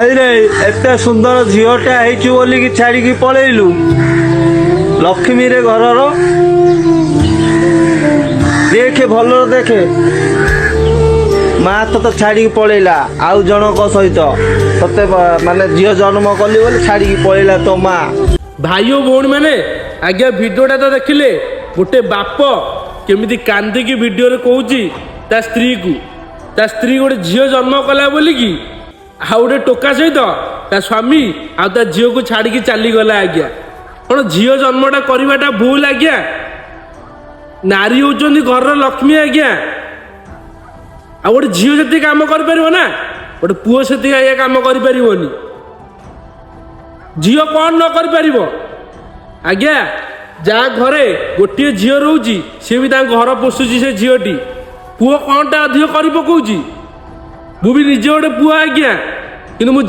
ରେ, ଏତେ ସୁନ୍ଦର ଝିଅଟା ହେଇଛୁ ବୋଲିକି ଛାଡିକି ପଳେଇଲୁ? ଲକ୍ଷ୍ମୀରେ ଘରର। ଦେଖେ, ଭଲରେ ଦେଖେ, ମା ତତେ ଛାଡିକି ପଳେଇଲା ଆଉ ଜଣଙ୍କ ସହିତ। ତତେ ମାନେ ଝିଅ ଜନ୍ମ କଲି ବୋଲି ଛାଡିକି ପଳେଇଲା ତୋ ମା। ଭାଇ ଓ ଭଉଣୀମାନେ, ଆଜ୍ଞା, ଭିଡ଼ିଓଟା ତ ଦେଖିଲେ, ଗୋଟେ ବାପ କେମିତି କାନ୍ଦିକି ଭିଡ଼ିଓରେ କହୁଛି ତା ସ୍ତ୍ରୀକୁ, ତା ସ୍ତ୍ରୀ ଗୋଟେ ଝିଅ ଜନ୍ମ କଲା ବୋଲିକି ଆଉ ଗୋଟେ ଟୋକା ସହିତ ତା ସ୍ୱାମୀ ଆଉ ତା ଝିଅକୁ ଛାଡ଼ିକି ଚାଲିଗଲା। ଆଜ୍ଞା, କ'ଣ ଝିଅ ଜନ୍ମଟା କରିବାଟା ଭୁଲ? ଆଜ୍ଞା, ନାରୀ ହେଉଛନ୍ତି ଘରର ଲକ୍ଷ୍ମୀ। ଆଜ୍ଞା, ଆଉ ଗୋଟେ ଝିଅ ଯେତିକି କାମ କରିପାରିବ ନା, ଗୋଟେ ପୁଅ ସେତିକି ଆଜ୍ଞା କାମ କରିପାରିବନି। ଝିଅ କ'ଣ ନ କରିପାରିବ? ଆଜ୍ଞା, ଯାହା ଘରେ ଗୋଟିଏ ଝିଅ ରହୁଛି, ସିଏ ବି ତାଙ୍କ ଘର ପୋଷୁଛି ସେ ଝିଅଟି। ପୁଅ କ'ଣଟା ଅଧିକ କରି ପକଉଛି? ମୁଁ ବି ନିଜେ ଗୋଟେ ପୁଅ ଆଜ୍ଞା, କିନ୍ତୁ ମୁଁ